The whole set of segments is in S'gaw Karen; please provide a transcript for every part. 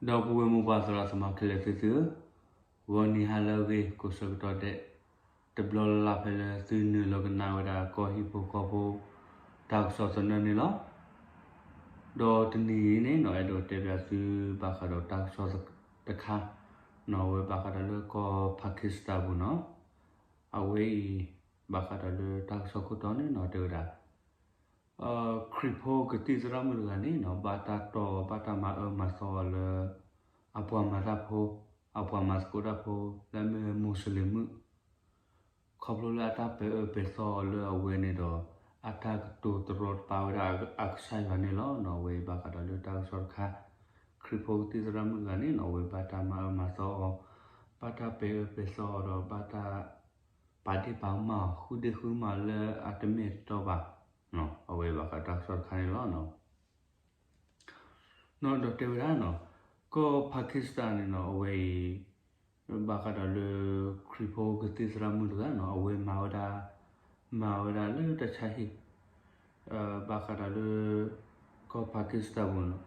ဒီပုၢ်ဝဲၢ်မိၢ်ပၢ်သရၣ်သမါခဲလၢာ်သ့ၣ်သုဧၢ, ဂီၤနံၤဟါလၢအဂ့ၤ ကိးဆၢကတီၢ်ဒဲး တဘျီလၢ်လၢ်ဖဲလၢသုနုာ်လီၤကနၣ်ဝဲဒၣ်ကီၢ်ဟံၣ်ဖိဃီဖိ တၢ်ကစီၣ်သနၢၣ်န့ၣ်လီၤ. ဒီးတနံၤအံၤန့ၣ်နီၣ် အဲၣ်ဒိးတဲဘၣ်သုဘၣ်ဃးဒီးတၢ်ကစီၣ်တခါနီၣ် အဝဲဘၣ်ဃးဒီးလၢကီၢ် Pakistan ပူၤနီၣ် အဝဲအံၤ ဘၣ်ဃးဒီးလၢတၢ်ကစီၣ်ခိၣ်တီန့ၣ်နီၣ် တဲဝဲဒၣ် ခရံာ်ဖိကသံၣ်သရၣ်မုၣ်တဂၤန့ၣ်နီၣ် ဘၣ်တၢ်တီၢ်အီၤ ဘၣ်တၢ်မၤအၢမၤသီအီၤလၢ အပှၤမၤတၢ်ဖိ အပှၤမၤသကိးတၢ်ဖိ လၢအမ့ၢ်ဝဲမူစလ့ၣ်မုၣ် ခီဖျိလၢအတၢ်ပဲာ်အၢပဲာ်သီအီၤလၢအဝဲန့ၣ်ဒီး အတၢ်ကတိၤတရီတပါဝဲဒၣ်အကစၢ်ယွၤန့ၣ်လီၤ. အဝဲအံၤဘၣ်ဃးဒီးလၢတၢ်ကစီၣ်တခါ ခရံာ်ဖိကသံၣ်သရၣ်မုၣ်တဂၤန့ၣ်နီၣ် အဝဲဘၣ်တၢ်မၤအၢမၤသီအီၤ ဘၣ်တၢ်ပဲာ်အၢပဲာ်သီအီၤဒီး ဘၣ်တၢ်ပာ်ဒ့ၣ်ပာ်ကမၣ်အီၤ ဃုဒ့ၣ်ဃုကမၣ်အီၤလၢအတမ့ၢ်တတီဘၣ်. အဝဲအံၤဘၣ်ဃးတၢ်ကစီၣ်တခါန့ၣ်လီၤ. နီၣ်ဒီးတဲဝဲဒၣ်နီၣ် ကီၢ် Pakistan န့ၣ်နီၣ် အဝဲအံၤ ဘၣ်ဃးဒီးလၢ ခရံာ်ဖိကသံၣ်သရၣ်မုၣ်တဂၤနီၣ် အဝဲမၤဝဲဒၣ် မၤဝဲဒၣ်လၢတၢ်ဆါဟံၣ် ဘၣ်ဃးဒီးလၢ ကီၢ် Pakistan ပူၤနီၣ်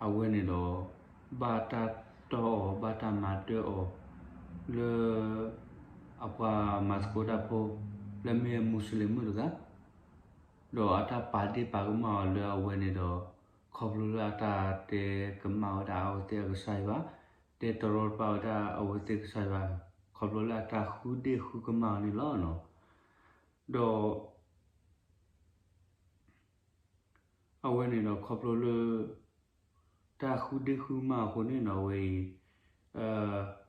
အဝဲန့ၣ်ဒီး ဘၣ်တၢ်တီၢ်အီၤ ဘၣ်တၢ်မၤတၢၢ်အီၤ လၢ အပှၤမၤသကိးတၢ်ဖိ လၢမ့ၢ်မူစလ့ၣ်မုၣ်တဂၤ ဒီးအတၢ်ပာ်ဒ့ၣ်ပာ်ကမၣ်အီၤလၢအဝဲန့ၣ်ဒီး ခီဖျိလၢအတၢ်တဲကမၣ်ဝဲဒၣ်အဝဲသ့ၣ်အကစၢ်ယွၤ တဲတရီတပါဝဲဒၣ်အဝဲသ့ၣ်ကစၢ်ယွၤ ခီဖျိလၢအတၢ်ဃုဒ့ၣ်ဃုကမၣ်အီၤန့ၣ်လီၤ. ဒီး အဝဲန့ၣ်ဒီးခီဖျိလၢ တၢ်ဃုဒ့ၣ်ဃုကမၣ်အဃိန့ၣ်နီၣ် အဝဲအံၤ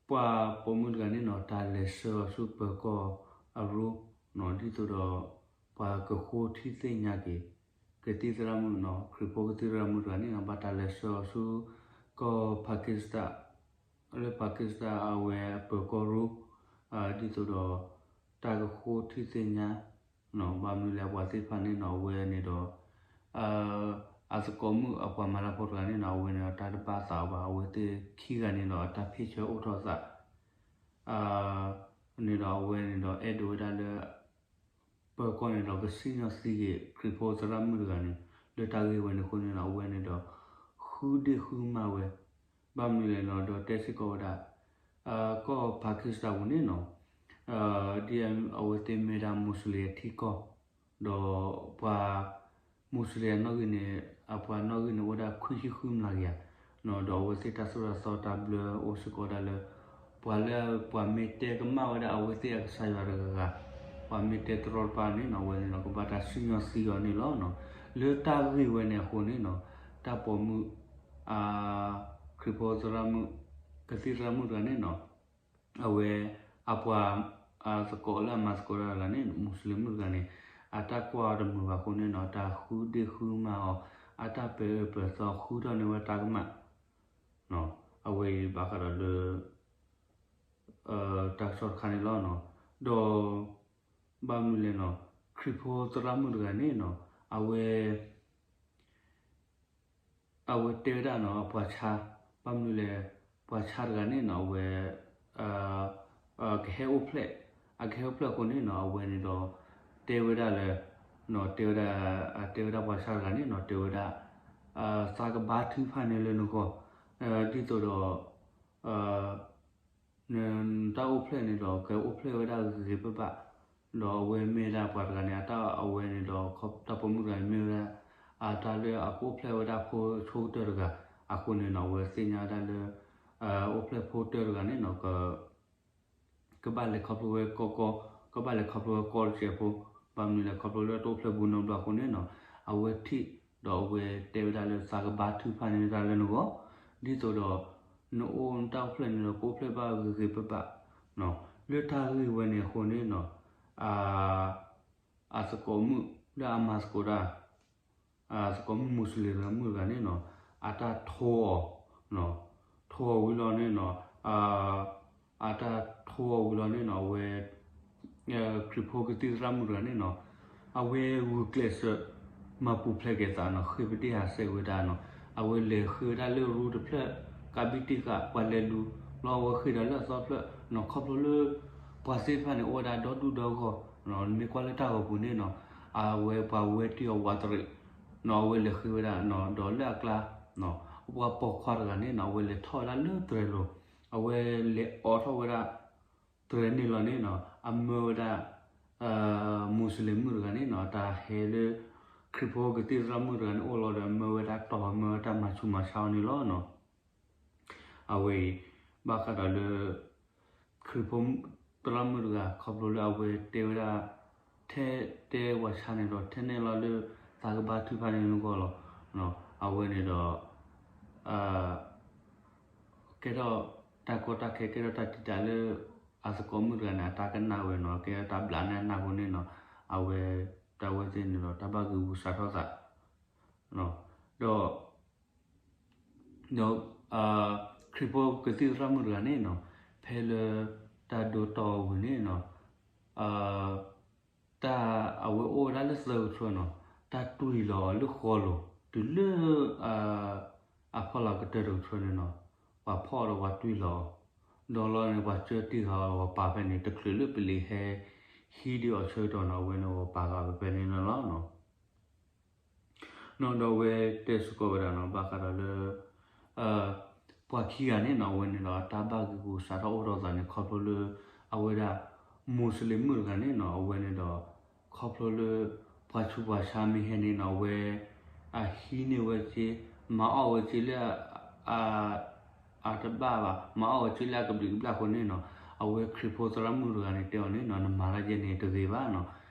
ပှၤပိာ်မုၣ်တဂၤန့ၣ်နီၣ် တၢ်လဲၤဆှၢအီၤဆူပၢၤကီၢ်အရိ ဒ်သိးဒီး ပှၤကဃိထံသ့ၣ်ညါက့ၤ ကသံၣ်သရၣ်မုၣ်နီၣ် ခရံာ်ဖိကသံၣ်သရၣ်မုၣ်တဂၤန့ၣ်နီၣ် ဘၣ်တၢ်လဲၤဆှၢအီၤဆူ ကီၢ် Pakistan လၢ Pakistan အဝဲအပၢၤကီၢ်ရိ ဒ်သိးဒီး တၢ်ကဃိထံသ့ၣ်ညါ ဘၣ်မနုၤလဲၣ် အပှၤသ့ၣ်တဖၣ်န့ၣ်နီၣ် အဝဲန့ၣ်ဒီး အသကိးမုၣ်အပှၤမၤတၢ်ဖိတဂၤန့ၣ်နီၣ် အဝဲန့ၣ်ဒီးတၢ်တဘၣ်သးအီၤဘၣ် အဝဲသ့ၣ်ခံဂၤန့ၣ်ဒီး အတၢ်ဖ့ၣ်ဆၢအိၣ်ထီၣ်သး န့ၣ်ဒီးအဝဲန့ၣ်ဒီး အဲၣ်ဒိးဝဲဒၣ်လၢ ပၢၤကီၢ်န့ၣ်ဒီး ကစံၣ်ညီၣ်သံက့ၤ ခရံာ်ဖိသရၣ်မုၣ်တဂၤန့ၣ် လၢတၢ်ဂ့ၢ်ဝဲန့ၣ်အဃိန့ၣ်ဒီး အဝဲန့ၣ်ဒီး ဃုဒ့ၣ်ဃုကမၣ်ဝဲ ဘၣ်မနုၤလဲၣ်နီၣ် ဒီးတဲစ့ၢ်ကီးဝဲဒၣ် ကီၢ် Pakistan ပူၤန့ၣ်နီၣ် ဒ်အဝဲသ့ၣ်မ့ၢ်ဒၣ်မူစလ့ၣ်အထံကီၢ် ဒီးပှၤ မူစလ့ၣ်အနီၣ်ဂံၢ်န့ၣ် အပှၤနီၣ်ဂံၢ်န့ၣ် အိၣ်ဝဲဒၣ်ခွံဆံဃုမျးကယၤ ဒီးအဝဲသ့ၣ်တၢ်သိၣ်တၢ်သီတၢ်ဘျၢအိၣ်စ့ၢ်ကီးဒၣ်လၢ ပှၤလၢပှၤမ့ၢ်တဲကမၣ်ဝဲဒၣ်အဝဲသ့ၣ်အကစၢ်ယွၤတဂၤဂၤ ပှၤမ့ၢ်တဲတရီတပါန့ၣ်နီၣ် အဝဲန့ၣ်ဒီး ကဘၣ်တၢ်စံၣ်ညီၣ်သံအီၤန့ၣ်လီၤ. လၢတၢ်ဂ့ၢ်ဝဲန့ၣ်အဃိန့ၣ်နီၣ် တၢ်ပိာ်မုၣ် ခရံာ်ဖိသရၣ်မုၣ် ကသံၣ်သရၣ်မုၣ်တဂၤန့ၣ်နီၣ် အဝဲ အပှၤ သကိးလၢအမၤသကိးတၢ်တဂၤန့ၣ် မူစလ့ၣ်မုၣ်တဂၤန့ၣ် အတၢ်ကွၢ်အီၤတမုာ်ဘၣ်အဃိန့ၣ်နီၣ် တၢ်ဃုဒ့ၣ်ဃုကမၣ်အီၤ အတၢ်ပဲာ်အၢပဲာ်သီဃုထီၣ်န့ၢ်ဝဲတၢ်ကမၣ် အဝဲအံၤဘၣ်ဃးဒီးလၢ တၢ်ကစီၣ်တခါန့ၣ်လီၤ. ဒီး ဘၣ်မနုၤလဲၣ်နီၣ် ခရံာ်ဖိသရၣ်မုၣ်တဂၤန့ၣ်နီၣ် အဝဲ အဝဲတဲဝဲဒၣ်နီၣ် အပှၤဆါ ဘၣ်မနုၤလဲၣ် ပှၤဆါတဂၤန့ၣ်နီၣ် အဝဲ ကဟဲအိၣ်ဖျဲၣ် အကဟဲအိၣ်ဖျဲၣ်အဃိန့ၣ်နီၣ် အဝဲန့ၣ်ဒီး တဲဝဲဒၣ်လၢ တဲဝဲဒၣ် တဲဝဲဒၣ်ပှၤဆါတဂၤန့ၣ်နီၣ် တဲဝဲဒၣ် သးကဘါထုကဖၣ်န့ၢ်လၢနဂီၢ် ဒ်သိးဒီး နတၢ်အိၣ်ဖျဲၣ်န့ၣ်ဒီး ကအိၣ်ဖျဲၣ်ဝဲဒၣ်ဂ့ၤဂ့ၤဘၣ်ဘၣ်, ဒီးအဝဲမ့ၢ်ဒၣ်ပှၤတဂၤန့ၣ် အတၢ်အဝဲန့ၣ်ဒီး တၢ်ပိာ်မုၣ်တဂၤန့ၣ်မ့ၢ်ဝဲဒၣ် အတၢ်လၢအကအိၣ်ဖျဲၣ်ဝဲဒၣ်ဖိဆိကတၢၢ်တဂၤ, အဃိန့ၣ်နီၤ အဝဲသ့ၣ်ညါဝဲဒၣ်လၢ အိၣ်ဖျဲၣ်ဖိတၢၢ်တဂၤန့ၣ်နီၤ ကဘၣ်လဲၤခီဖျိဝဲကီကီ, ကဘၣ်လဲၤခီဖျိဝဲကီတစဲးဖိ, ဘၣ်မနုၤလဲၣ်ခီဖျိလၢတအိၣ်ဖျဲၣ်ဘူးနီတဘျီအဃိန့ၣ်နီၤ, အဝဲထံၣ်ဒီးအဝဲတဲဝဲဒၣ်လၢသးကဘါထုကဖၣ်န့ၢ်တၢ်လၢနဂီၢ်, ဒ်သိးဒီး နအိၣ်နတၢ်အိၣ်ဖျဲၣ်န့ၣ်ဒီး ကအိၣ်ဖျဲၣ်ဘၣ်ဂ့ၤဂ့ၤဘၣ်ဘၣ်, လၢတၢ်ဂ့ၢ်ဝဲန့ၣ်အဃိန့ၣ်နီၤ, အသကိးမုၣ်လၢအမၤသကိးတၢ် သကိးမုၣ်မူးစလ့ၣ်တဂၤမုၣ်တဂၤန့ၣ်နီၤ, အတၢ်ထိအီၤ, ထိအီၤဝံၤလီၤန့ၣ်နီၤ, အတၢ်ထိအီၤဝံၤလီၤန့ၣ်နီၤ အဝဲ ခရံာ်ဖိကသံၣ်သရၣ်မုၣ်တဂၤန့ၣ်နီၤ, အဝဲဂုာ်ကျဲးစၢး မၤပူၤဖျဲးက့ၤသးနီၤ, ဃ့ပတ့ၢ်ဟးဆှဲးဝဲဒၣ်နီၤ, အဝဲလဲၤဃ့ဝဲဒၣ်လၢရူတဖျၢၣ် ကးဘံၣ်တ့ၢ်ဃာ် ပှၤလဲၤလူၤ လီၤအဝဲဃ့ဒီးလၢအသီတဖျၢၣ်နီၤ, ခီဖျိလၢ ပှၤသ့ၣ်တဖၣ်န့ၣ် အိၣ်ဝဲဒၣ်ဒီဒူၣ်ဒီဂီၢ်, နမ့ၢ်ကွၢ်လၢတၢ်ဂီၤပူၤန့ၣ်နီၤ, အဝဲပှၤဝဲတ့ၢ်အီၤဝးတရံး အဝဲလဲၤဃ့ဝဲဒၣ် ဒီးလၢအကျါ ပှၤပိာ်ခွါတဂၤန့ၣ်နီၤ အဝဲလဲၤထီၣ်ဝဲဒၣ်လၢသရဲၤလိၤ, အဝဲလဲၤအိးထီၣ်ဝဲဒၣ် သရဲၤန့ၣ်လီၤန့ၣ်နီၤ အမၢဝဲဒၣ် မူစလ့ၣ်မုၣ်တဂၤန့ၣ်နီၤ တၢ်ဟဲလၢ ခရံာ်ဖိကသံၣ်သရၣ်မုၣ်တဂၤန့ၣ်အိၣ်လီၤဒီး အမၢဝဲတၢ်တီၢ် အမၢဝဲတၢ်မၤဆူးမၤဆါအီၤန့ၣ်လီၤနီၤ. အဝဲအံၤ ဘၣ်ဃးဒီးလၢ ခရံာ်ဖိသရၣ်မုၣ်တဂၤ ခီဖျိလၢအဝဲတဲဝဲဒၣ် ထဲတဲဝဲဆါန့ၣ်ဒီး ထဲနဲၣ်လီၤလၢ သးကဘါထုကဖၣ်န့ၣ်လၢဂီၢ်လီၤ. အဝဲန့ၣ်ဒီး ကဲထီၣ်တၢ်ကီတၢ်ခဲ ကဲထီၣ်တၢ်တံာ်တာ်လၢ အသကိးမုၣ်တဂၤန့ၣ် အတၢ်ကနၣ်ဝဲနီၤ ကဲထီၣ်တၢ်ဘျးန့ၢ်အနၢ်အဃိန့ၣ်နီၤ အဝဲ တၢ်ဝဲသ့ၣ်န့ၣ်ဒီး တၢ်ဘၣ်ဂံာ်ဂူာ်စးထီၣ်သး ဒီး ဒီး ခရံာ်ဖိကသံၣ်သရၣ်မုၣ်တဂၤန့ၣ်နီၤ ဖဲလၢ တၢ်ဒိတီၢ်ဝံၤန့ၣ်နီၤ တၢ်အဝဲအိၣ်ဝဲဒၣ်လၢသၢကထြၢနီၤ တၢ်တွံၢ်လီၤအီၤလၢဃီလိၤ တုၤလၢ အဖီလာ်ကတၢၢ်တကထြၢန့ၣ်နီၤ ပှၤဖီၣ်ဒီးပှၤတွံၢ်လီၤအီၤ ဒီးလီၤန့ၣ် ပှၤကၢတံၢ်ဃာ်အီၤ ပှၤပာ်ဖဲန့ၣ် တချုးလၢပလံၤဟဲ ဟံးဒံးအီၤဆၢကတီၢ်နီၤ အဝဲန့ၣ် ပှၤပာ်ဃာ်ဖဲန့ၣ်လီၤနီၤ. နီၢ်ဒီးအဝဲတဲစ့ၢ်ကီးဝဲဒၣ်နီၤ ဘၣ်ဃးဒီးလၢ ပှၤခံဂၤန့ၣ်နီၤ အဝဲန့ၣ်ဒီး တၢ်ဘၣ်ဂံာ်ဂူာ်စးထီၣ်အိၣ်ထီၣ်သးန့ၣ် ခီဖျိလၢ အဝဲဒၣ် မူစလ့ၣ်မုၣ်တဂၤန့ၣ်နီၤ အဝဲန့ၣ်ဒီး ခီဖျိလၢ ပှၤဆူးပှၤဆါမ့ၢ်ဟဲန့ၣ်နီၤ အဝဲ အဟံးန့ၢ်ဝဲစ့ မၤအီၣ်ဝဲစ့လၢ အတဘၣ်ဘၣ် မၤအီၣ်ဝဲစ့လၢအကဘျံးကဘျၣ်အဃိန့ၣ်နီၤ အဝဲခရံာ်ဖိသရၣ်မုၣ်တဂၤန့ၣ် တဲအီၤန့ၣ်နီၤ နမၤတၢ်ယဲန့ၣ်တဂ့ၤဘၣ်နီၤ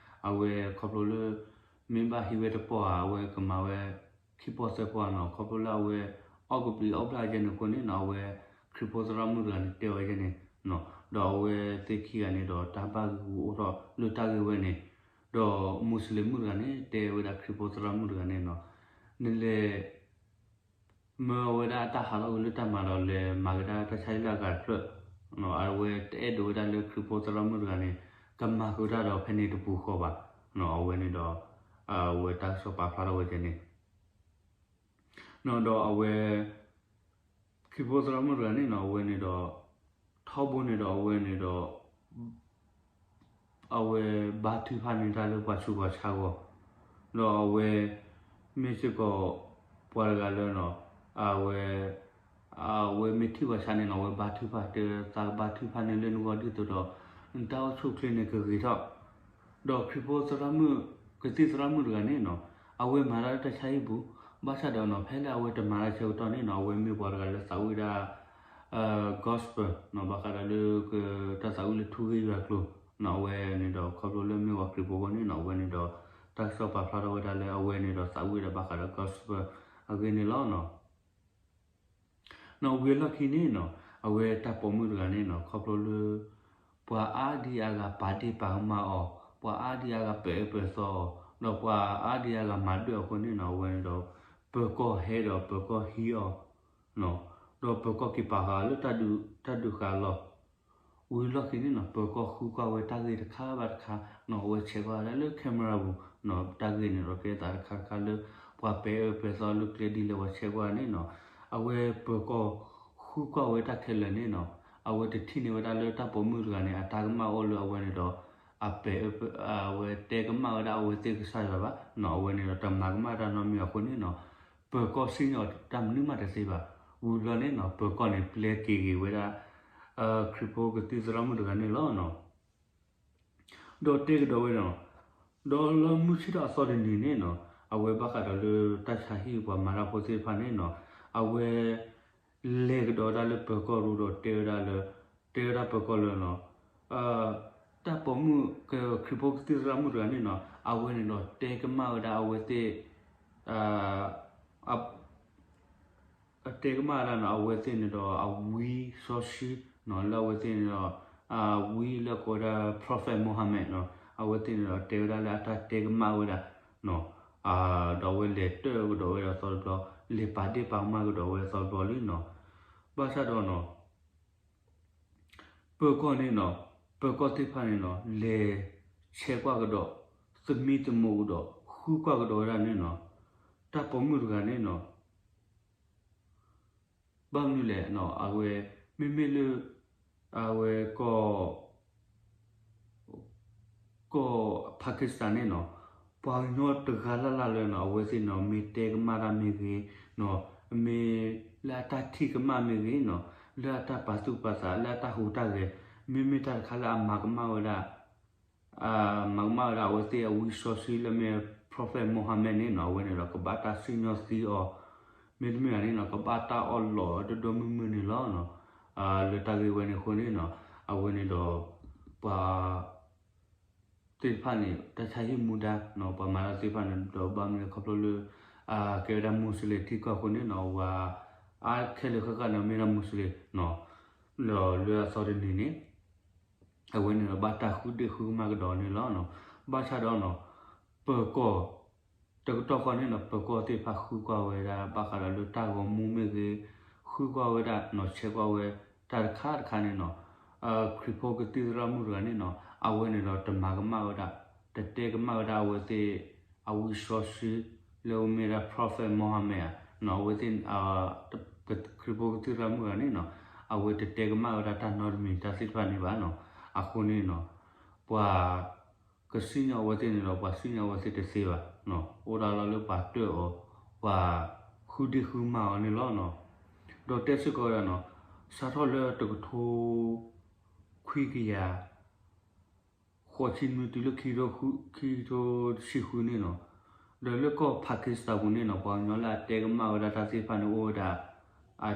အဝဲခီဖျိလၢ မ့ၢ်ဘၣ်ဟံးဝဲတပီၢ်ဧါ အဝဲကမၤဝဲ ခံပီၢ်သၢပီၢ်နီၤ ခီဖျိလၢအဝဲ အီၣ်ကဘျံးအီၣ်ဘျၣ်ယဲန့ၣ်အဃိန့ၣ်နီၤ အဝဲ ခရံာ်ဖိသရၣ်မုၣ်တဂၤန့ၣ် တဲအီၤယဲန့ၣ်နီၤ ဒီးအဝဲသ့ၣ်ခံဂၤန့ၣ်ဒီး တၢ်ဘၣ်ဂံာ်ဂူာ်အိၣ်ထီၣ်လၢတၢ်ဂ့ၢ်ဝဲန့ၣ် ဒီးမူစလ့ၣ်မုၣ်တဂၤန့ၣ် တဲဝဲဒၣ်ခရံာ်ဖိသရၣ်မုၣ်တဂၤန့ၣ်နီၤ နလဲၤ မၢဝဲဒၣ်တၢ်ဟးထီၣ်ကွံာ်လၢတၢ်မၤဒီးလဲၤမၤကဒါတၢ်ဆါဟံၣ်လၢအဂၤတဖျၢၣ်, အဝဲတအဲၣ်ဒိးဝဲဒၣ်လၢခရံာ်ဖိသရၣ်မုၣ်တဂၤန့ၣ် ကမၤဃုာ်တၢ်ဒီးဖဲန့ၣ်တပူၤဃီဘၣ်, အဝဲန့ၣ်ဒီး အဝဲတၢ်ကစီၣ်ပာ်ဖျါထီၣ်ဝဲဒၣ်န့ၣ် ဒီးအဝဲ ခရံာ်ဖိသရၣ်မုၣ်တဂၤန့ၣ်နီၤ အဝဲန့ၣ်ဒီး ထီဘိန့ၣ်ဒီးအဝဲန့ၣ်ဒီး အဝဲဘါထုကဖၣ်န့ၢ်တၢ်လၢပှၤဆူးပှၤဆါအဂီၢ်, ဒီးအဝဲ မ့ၢ်စ့ၢ်ကီး ပှၤတဂၤလၢ အဝဲ အဝဲမ့ၢ်ထံၣ်ပှၤဆါန့ၣ်နီၤ အဝဲဘါထုကဖၣ် တဲသးကဘါထုကဖၣ်န့ၢ်လၢနဂီၢ်ဒ်သိးဒီး နတၢ်အိၣ်ဆူၣ်အိၣ်ချ့န့ၣ်ကဂ့ၤထီၣ်, ဒီးခရံာ်ဖိသရၣ်မုၣ် ကသံၣ်သရၣ်မုၣ်တဂၤန့ၣ်နီၤ အဝဲမၤတၢ်လၢတၢ်ဆါဟံၣ်ပူၤ, ဘၣ်ဆၣ်ဒီးနီၤ ဖဲလၢအဝဲတမၤတၢ်ဆၢကတီၢ်န့ၣ်နီၤ အဝဲမ့ၢ်ပှၤတဂၤလၢသးဝံၣ်ဒၣ် gospel နီၤ ဘၣ်ဃးဒီးလၢ တၢ်သးဝံၣ်လၢထူဂ့ၢ်ယွၤကျိၤနီၤ အဝဲန့ၣ်ဒီးခီဖျိလၢမ့ၢ်ပှၤခရံာ်ဖိအဃိန့ၣ်နီၤ အဝဲန့ၣ်ဒီး တၢ်ကစီၣ်ပာ်ဖျါထီၣ်ဝဲဒၣ်လၢအဝဲန့ၣ်ဒီးသးဝံၣ်ဒၣ်ဘၣ်ဃးဒီး gospel အဂ့ၢ်န့ၣ်လီၤ. နီၤ ဝံၤအလီၢ်ခံန့ၣ်နီၤ အဝဲတၢ်ပိာ်မုၣ်တဂၤန့ၣ်နီၤ ခီဖျိလၢ ပှၤအါဒံအါဂၤပာ်ဒ့ၣ်ပာ်ကမၣ်အီၤ, ပှၤအါဒံအါဂၤပာ်အၢပာ်သီအီၤ, ဒီးပှၤအါဒံအါဂၤမၤဒၢၣ်အဃိန့ၣ်နီၤ အဝဲန့ၣ်ဒီး ပၢၤကီၢ်ဟဲဒီးပၢၤကီၢ်ဟံးအီၤ ဒီးပၢၤကီၢ်က့ၤပာ်ဃာ်အီၤလၢတၢ်ဒုးဃာ်အလီၢ်, ဝံၤလီၢ်ခံန့ၣ်နီၤ ပၢၤကီၢ်ဃုကွၢ်ဝဲတၢ်ဂ့ၢ်တခါဘၣ်တခါနီၤ အဝဲဆဲးကွၢ်ဝဲဒၣ်လၢ camera ပူၤနီၤ တၢ်ဂ့ၢ်န့ၣ်ဒီးကဲသးတခါတခါလၢ ပှၤပာ်အၢပာ်သီလၢကျဲဒ်လဲၣ်ပှၤဆဲးကွၢ်န့ၣ်နီၤ အဝဲပၢၤကီၢ်ဃုကွၢ်ဝဲတၢ်ခဲလၢာ်န့ၣ်နီၤ အဝဲတထံၣ်န့ၢ်ဝဲဒၣ်လၢတၢ်ပိာ်မုၣ်တဂၤန့ၣ် အတၢ်ကမၣ်အိၣ်လၢအဝဲန့ၣ်ဒီး အပာ်အၢ အဝဲတဲကမၣ်ဝဲဒၣ်အဝဲသ့ၣ်ကစၢ်ယွၤဘၣ်နီၤ အဝဲန့ၣ်ဒီးတမၤကမၣ်တၢ်နီတမံၤအဃိန့ၣ်နီၤ ပၢၤကီၢ်စံၣ်ညီၣ်တၢ်မနုၤမးတသ့ဘၣ်. ဝံၤဘျီန့ၣ်နီၤ ပၢၤကီၢ်န့ၣ်ပျဲက့ၤက့ၤဝဲဒၣ် ခရံာ်ဖိကသံၣ်သရၣ်မုၣ်တဂၤန့ၣ်လီၤ. ဒီးတဲကဒီးဝဲနီၤ ဒီးလၢမုၢ်ဆ့ၣ်ထီၣ်အသီတနံၤန့ၣ်နီၤ အဝဲဘၣ်ဃးဒီးလၢတၢ်ဆါဟံၣ်ပှၤမၤတၢ်ဖိသ့ၣ်တဖၣ်န့ၣ်နီၤ အဝဲ လဲၤကဒီးဝဲဒၣ်လၢပၢၤကီၢ်ရူဒီးတဲဝဲဒၣ်လၢ တဲဝဲဒၣ်ပၢၤကီၢ်လၢနီၤ တၢ်ပိာ်မုၣ် ခရံာ်ဖိကသံၣ်သရၣ်မုၣ်တဂၤန့ၣ်နီၤ အဝဲန့ၣ်ဒီးတဲကမၣ်ဝဲဒၣ်အဝဲသ့ၣ် တဲကမၣ်ဝဲဒၣ်နီၤ အဝဲသ့ၣ်န့ၣ်ဒီးအဝံစီဆှံနီၤ လၢအဝဲသ့ၣ်န့ၣ်ဒီး အဝံလၢကိးဝဲဒၣ် Prophet Muhammad နီၤ အဝဲသ့ၣ်န့ၣ်ဒီးတဲဝဲဒၣ်လၢအတၢ်တဲကမၣ်ဝဲဒၣ်နီၤ ဒီးအဝဲလဲၤတၢၢ်ကဒီးဝဲဒၣ်သီတဘျီ လဲၤပာ်ဒ့ၣ်ပာ်ကမၣ်ကဒီးဝဲသီတဘျီလံနီၤ ဘၣ်ဆၣ်ဒီးနီၤ ပၢၤကီၢ်န့ၣ်နီၤ ပၢၤကီၢ်သ့ၣ်တဖၣ်န့ၣ်နီၤ လဲၤဆဲးကွၢ်ကဒီး သမံသမိးကဒီး ဃုကွၢ်ကဒီးဝဲဒၣ်န့ၣ်နီၤ တၢ်ပိာ်မုၣ်တဂၤန့ၣ်နီၤ ဘၣ်မနုၤလဲၣ်နီၤ အဝဲ မ့မ့ၢ်လၢ အဝဲကီၢ် ကီၢ် Pakistan န့ၣ်နီၤ ပှၤကညီတဂၤလၢ်လၢ်လၢနီၤ အဝဲသ့ၣ်နီၤ မ့ၢ်တဲကမၣ်တၢ်မ့ၢ်ဂ့ၤနီၤ, မ့ၢ်လၢအတၢ်ထံၣ်ကမၣ်မ့ၢ်ဂ့ၤနီၤ, လၢအတၢ်ပာ်သူၣ်ပာ်သး လၢအတၢ်ဟူးတၢ်ဂဲၤ, မ့မ့ၢ်တၢ်တခါလၢအမၤကမၣ်ဝဲဒၣ် မၤကမၣ်ဝဲဒၣ်အဝဲသ့ၣ်အဝံစီဆှံလၢမ့ၢ် Prophet Muhammad န့ၣ်နီၤ, အဝဲန့ၣ်ဒီးကဘၣ်တၢ်စံၣ်ညီၣ်သံအီၤ, မ့တမ့ၢ်ဘၣ်န့ၣ်နီၤ ကဘၣ်တၢ်အီၣ်လီးဒိၣ်ဒိၣ်မုၢ်မုၢ်န့ၣ်လီၤ. လၢတၢ်ဂ့ၢ်ဝဲန့ၣ်အဃိန့ၣ်နီၤ အဝဲန့ၣ်ဒီး ပှၤ သ့ၣ်တဖၣ်န့ၣ် တၢ်ဆါဟံၣ်မူဒါနီၤ ပှၤမၤတၢ်သ့ၣ်တဖၣ်န့ၣ်ဒီး ဘၣ်မနုၤလဲၣ်ခီဖျိလၢ အကဲဝဲဒၣ် Muslim ထံကီၢ်အဃိန့ၣ်နီၤ ပှၤအါခဲလၢာ်ဃၣ်ဃၣ်န့ၣ် မ့ၢ်ဒၣ် Muslim နီၤ, ဒီးလၢအသီတနံၤန့ၣ် အဝဲန့ၣ်ဒီးဘၣ်တၢ်ဃုဒ့ၣ်ဃုကမၣ်ကဒီးန့ၣ်လီၤ. ဘၣ်ဆၣ်ဒီးနီၤ ပၢၤကီၢ် တကတီၢ်ဃီန့ၣ်နီၤ ပၢၤကီၢ်သ့ၣ်တဖၣ်ဃုကွၢ်ဝဲဒၣ် ဘၣ်ဃးဒီးလၢတၢ်ဂီၤမူမ့ၢ်ဂ့ၤ, ဃုကွၢ်ဝဲဒၣ်နီၤ ဆဲးကွၢ်ဝဲ တၢ်တခါတခါန့ၣ်နီၤ ခရံာ်ဖိကသံၣ်သရၣ်မုၣ်တဂၤန့ၣ်နီၤ အဝဲန့ၣ်ဒီးတမၤကမၣ်ဝဲဒၣ်, တတဲကမၣ်ဝဲဒၣ်အဝဲသ့ၣ် အဝံစီဆှံ လၢအမ့ၢ်ဒၣ် Prophet Muhammad ဧါနီၤ အဝဲသ့ၣ် ခရံာ်ဖိကသံၣ်သရၣ်မုၣ်တဂၤန့ၣ်နီၤ အဝဲတတဲကမၣ်ဝဲဒၣ်တၢ်နီတမံၤတၢ်သ့ၣ်တဖၣ်န့ၣ်ဘၣ်နီၤ, အဃိန့ၣ်နီၤ ပှၤ ကစံၣ်ညီၣ်အဝဲသ့ၣ်န့ၣ်ဒီး ပှၤစံၣ်ညီၣ်အဝဲသ့ၣ်တသ့ဘၣ်, အိၣ်ဒၣ်လီၤလၢပှၤတၢၣ်အီၤ, ပှၤဃုဒ့ၣ်ဃုမၢ်အီၤန့ၣ်လီၤ. ဒီးတဲစ့ၢ်ကီးဝဲဒၣ်နီၤ စးထီၣ်လၢတကထိ ခွံကယၤ ဃိးဆံနွံတုၤလၢ ခံကထိတဆံဃုန့ၣ်နီၤ, ဒီးလၢကီၢ် Pakistan ပူၤန့ၣ်နီၤ ပှၤကညီလၢအတဲကမၣ်ဝဲဒၣ်တၢ်သ့ၣ်တဖၣ်န့ၣ်အိၣ်ဝဲဒၣ် အ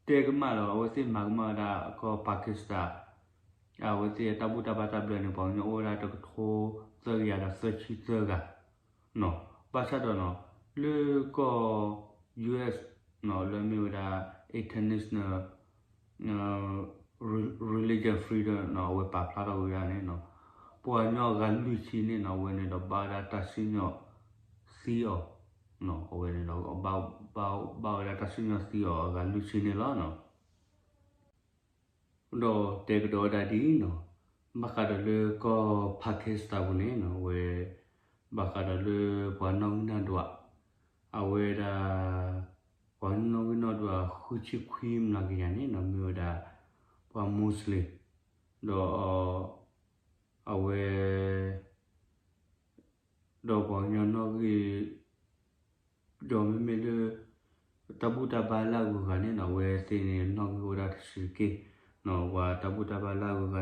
တဲကမၣ်ဒီးအဝဲသ့ၣ်မၤကမၣ်ဝဲဒၣ်ကီၢ် Pakistan အဝဲသ့ၣ်တၢ်ဘူၣ်တၢ်ဘါတၢ်ဘျၢန့ၣ် ပှၤကညီအိၣ်ဝဲဒၣ်တကထိသၢကယၤဒီးသၢဆံသၢဂၤနီၤ, ဘၣ်ဆၣ်ဒီးနီၤ လၢကီၢ် US နီၤ လၢမ့ၢ်ဝဲဒၣ် international religion freedom နီၤ အဝဲပာ်ဖျါထီၣ်ဝဲဒၣ်န့ၣ်နီၤ ပှၤကညီအဂၤလွံၢ်ဆံန့ၣ်နီၤ အဝဲန့ၣ်ဒီးဘၣ်ဝဲဒၣ်တၢ်စံၣ်ညီၣ်သံအီၤ, အဝဲန့ၣ်ဒီး ဘၣ်ဝဲဒၣ်တၢ်စံၣ်ညီၣ်သံအီၤအဂၤလွံၢ်ဆံန့ၣ်လီၤ. ဒီးတဲကဒီးဝဲဒၣ်ဒ်အံၤနီၤ, ဘၣ်ဃးဒီးလၢကီၢ် Pakistan ပူၤန့ၣ်နီၤ အဝဲ ဘၣ်ဃးဒီးလၢပှၤနီၣ်ဂံၢ်နီၣ်ဒွး အဝဲဒၣ် ပှၤနီၣ်ဂံၢ်နီၣ်ဒွးဃုဆံခွံမျးကယၤန့ၣ်နီၤ မ့ၢ်ဝဲဒၣ် ပှၤ Muslim ဒီး အဝဲ ဒီးပှၤကညီနီၣ်ဂံၢ် ဒီးမ့မ့ၢ်လၢ တၢ်ဘူၣ်တၢ်ဘါလၢအဂုၤအဂၤန့ၣ်နီၤ အဝဲသ့ၣ်န့ၣ် နီၣ်ဂံၢ်အိၣ်ဝဲဒၣ်တဆံးတက့ၢ်, ပှၤတၢ်ဘူၣ်တၢ်ဘါလၢအဂုၤအ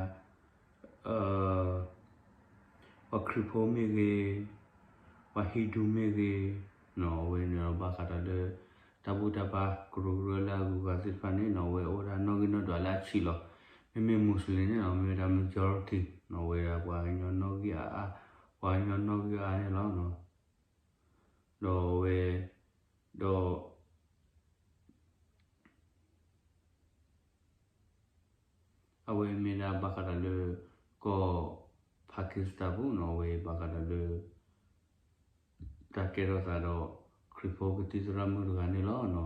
ဂၤန့ၣ်မ့ၢ်ဝဲဒၣ် ပှၤခရံာ်ဖိမ့ၢ်ဂ့ၤ, ပှၤဟံၣ်ဒူမ့ၢ်ဂ့ၤ, အဝဲန့ၣ်ဒီးဘၣ်ဃးဒီးလၢ တၢ်ဘူၣ်တၢ်ဘါကရူၢ်ကရၢလၢအဂုၤအဂၤသ့ၣ်တဖၣ်န့ၣ်နီၤ အဝဲအိၣ်ဝဲဒၣ်နီၣ်ဂံၢ်နီၣ်ဒွးလၢအဆံးလီၤ. မ့မ့ၢ် Muslim န့ၣ်နီၤ မ့ၢ်ဝဲဒၣ် majority နီၤ အဝဲဒၣ်ပှၤကညီနီၣ်ဂံၢ်အါအါ, ပှၤကညီနီၣ်ဂံၢ်အါအါန့ၣ်လီၤ. ဒီးအဝဲ ဒီး အဝဲမ့ၢ်ဒၣ်ဘၣ်ဃးဒီးလၢ ကီၢ် Pakistan ပူၤနီၤ အဝဲဘၣ်ဃးဒီးလၢ တၢ်ကဲထီၣ်သးဒီး ခရံာ်ဖိကသံၣ်သရၣ်မုၣ်တဂၤန့ၣ်လီၤ.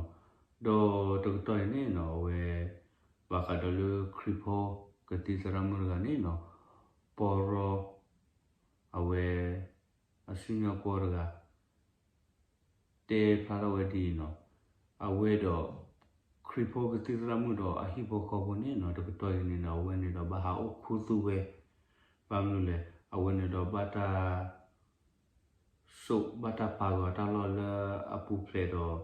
ဒီးတကတီၢ်အံၤန့ၣ်နီၤ အဝဲ ဘၣ်ဃးဒီးလၢခရံာ်ဖိကသံၣ်သရၣ်မုၣ်တဂၤန့ၣ်နီၤ ပီရီ အဝဲ အစံၣ်ညီၣ်ကွီၢ်တဂၤ တဲဖျါထီၣ်ဝဲဒ်အံၤနီၤ, အဝဲဒီး ခရံာ်ဖိကသံၣ်သရၣ်မုၣ်ဒီးအဟံၣ်ဖိဃီဖိန့ၣ်နီၤ တကတီၢ်အံၤန့ၣ်ဒီး အဝဲန့ၣ်ဒီးဘၣ်ဟးအိၣ်ခူသူၣ်ဝဲ, ဘၣ်မနုၤလဲၣ် အဝဲန့ၣ်ဒီးဘၣ်တၢ် စိာ်ဘၣ်တၢ်ပာ်ဂၢၢ်တၢ်လီၢ်လၢအပူၤဖျဲးဒီး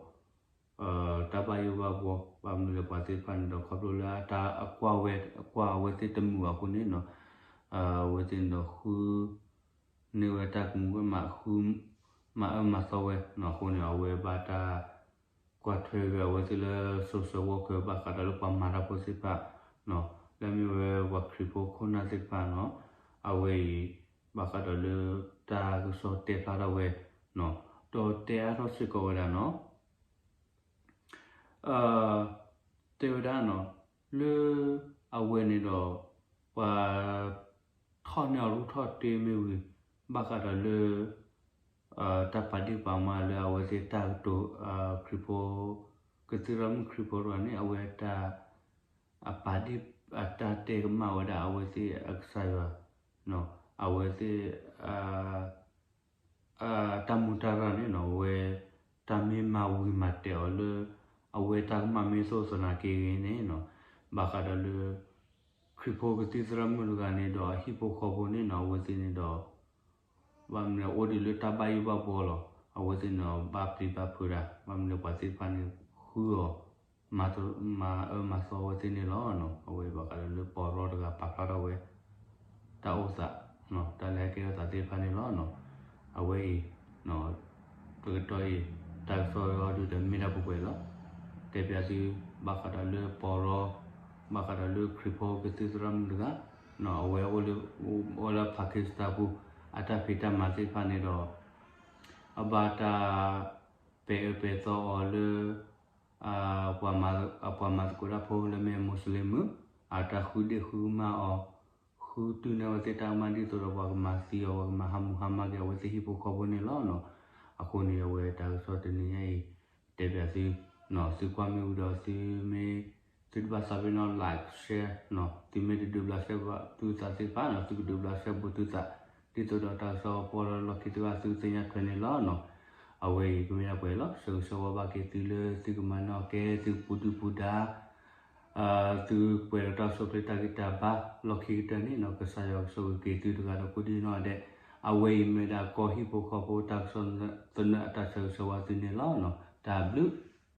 တၢ်ဘၣ်ယိၣ်ဘၣ်ဘှီ, ဘၣ်မနုၤလဲၣ် ပှၤသ့ၣ်တဖၣ်န့ၣ်ဒီး ခီဖျိလၢအတၢ်အကွၢ်ဝဲ အကွၢ်အဝဲသ့ၣ်တမုာ်အဃိန့ၣ်နီၤ, အဝဲသ့ၣ်န့ၣ်ဒီးဃု န့ၢ်ဝဲတၢ်ကမူၤဝဲမး ဃု မၤအၢမၤသီဝဲနီၤ, အဃိန့ၣ် အဝဲဘၣ်တၢ် ကွၢ်ထွဲဂ့ၤအဝဲသ့ၣ်လၢ social worker ဘၣ်ဃးဒီးလၢပှၤမၤတၢ်ဖိသ့ၣ်တဖၣ်နီၤ, လၢအမ့ၢ်ဝဲပှၤခရံာ်ဖိခိၣ်နၢ်သ့ၣ်တဖၣ်နီၤ, အဝဲအံၤ ဘၣ်ဃးဒီးလၢတၢ်ကစီၣ်တဲဖျါထီၣ်ဝဲနီၤ, ဒီးတဲအါထီၣ်စ့ၢ်ကီးဝဲဒၣ်နီၤ တဲဝဲဒၣ်နီၤ, လၢအဝဲန့ၣ်ဒီး ပှၤ ထီၣ်န့ၢ်အီၤရူၢ်ထီၣ်တ့မ့ၢ်ဝံၤ ဘၣ်ဃးဒီးလၢ တၢ်ပာ်ဒ့ၣ်ပာ်မၢလၢအဝဲသ့ၣ်တၢ်ကတိၤ ခရံာ်ဖိ ကသံၣ်သရၣ်မုၣ်ခရံာ်ဖိတဂၤန့ၣ် အဝဲတၢ် အပာ်ဒ့ၣ် အတၢ်တဲကမၣ်ဝဲဒၣ်အဝဲသ့ၣ်အကစၢ်ယွၤ အဝဲသ့ၣ် တၢ်မူတၢ်ရၢ်န့ၣ်နီၤ အဝဲ တၢ်မ့ၢ်မၤဝံၤမၤတဲာ်အီၤလၢ အဝဲတၢ်ကမၣ်မ့ၢ်သိၣ်သနာ်က့ဂ့ၤန့ၣ်နီၤ, ဘၣ်ဃးဒီးလၢ ခရံာ်ဖိကသံၣ်သရၣ်မုၣ်တဂၤန့ၣ်ဒီးအဟံၣ်ဖိဃီဖိန့ၣ်နီၤ အဝဲသ့ၣ်န့ၣ်ဒီး ဘၣ်မနုၤအိၣ်ဒံးလၢတၢ်ဘၣ်ယိၣ်ဘၣ်ဘှီလီၤ. အဝဲသ့ၣ်န့ၣ်ဘၣ်ပျံၤဘၣ်ဖုးတၢ် ဘၣ်မနုၤပှၤသ့ၣ်တဖၣ်န့ၣ် ဃုအီၤ မၤအၢမၤသီအဝဲသ့ၣ်န့ၣ်လီၤ. အဝဲအံၤဘၣ်ဃးဒီးလၢပီၢ်ရီတဂၤပာ်ဖျါထီၣ်ဝဲ တၢ်အိၣ်သး တၢ်လဲၤဟဲကဲထီၣ်သးသ့ၣ်တဖၣ်န့ၣ်လီၤ. အဝဲအံၤ တကတီၢ်အံၤ တၢ်ကစီၣ်အံၤဒုးဒီးမ့ၢ်ဒၣ်ပှဲၤပှဲၤလီၤ. တဲပၠးသု ဘၣ်ဃးဒီးလၢပီၢ်ရီ ဘၣ်ဃးဒီးလၢခရံာ်ဖိကသံၣ်သရၣ်မုၣ်တဂၤ အဝဲအိၣ်လၢ အိၣ်လၢ Pakistan ပူၤ အတၢ်ဖံးတၢ်မၤသ့ၣ်တဖၣ်န့ၣ်ဒီး အဘၣ်တၢ်ပဲာ်အၢပဲာ်သီအီၤလၢ ပှၤမၤသကိးတၢ်ဖိလၢမ့ၢ် Muslim မုၣ် အတၢ်ဃုဒ့ၣ်ဃုကမၣ်အီၤ ဃုတုၤန့ၢ်အဝဲသ့ၣ်တၢ်ကမၣ်ဒ်သိးဒီးပှၤကမၤသံအီၤ ပှၤကမၤဟးမူဟါမၢ်က့ၤအဝဲသ့ၣ်ဟံၣ်ဖိဃီဖိန့ၣ်လီၤ. အဃိန့ၣ် အဝဲတၢ်ကစီၣ်တနံၤညါအံၤ တဲပၠးသု သုကွၢ်မ့ၢ်ဝံၤဒီးသုမ့ၢ် သုတဘၣ်သးပ့ၤနီၣ် like share သုမ့ၢ်တဒုးဘျး share ဘၣ်သုသးသ့ၣ်တဖၣ်န့ၣ် သုကဒုးဘျး share ဘိသုသး ဒ်သိးဒီးတၢ်ကစီၣ်ပီၢ်ရီလီၢ်ခံတဂၤသုသ့ၣ်ညါထွဲန့ၣ်လီၤ. အဝဲအံၤကမ့ၢ်ဒၣ်ပှဲၤလီၤ. ဆၢဂ့ၤဆၢဝါဘၣ်က့ၤသုလၢသုကမၤနီၣ်ကဲ သုကပူၤဒုၣ်ပူၤဒါ သုကပှဲၤဒီးတၢ်ကစီၣ်ဖျ့တၢ်ဂံၢ်တၢ်ဘါလီၢ်ခံကတၢၢ်န့ၣ် ကစၢ်ယွၤကဆိၣ်ဂ့ၤက့ၤသုတဂၤဒီးကိးဒံနီၢ်ဒဲး. အဝဲအံၤမ့ၢ်ဒၣ်ကီၢ်ဟံၣ်ဖိဃီဖိတၢ်ကစီၣ်သနၢၣ်အတၢ်ဆၢဂ့ၤဆၢဝါသုန့ၣ်လီၤ. တၢ်ဘျုး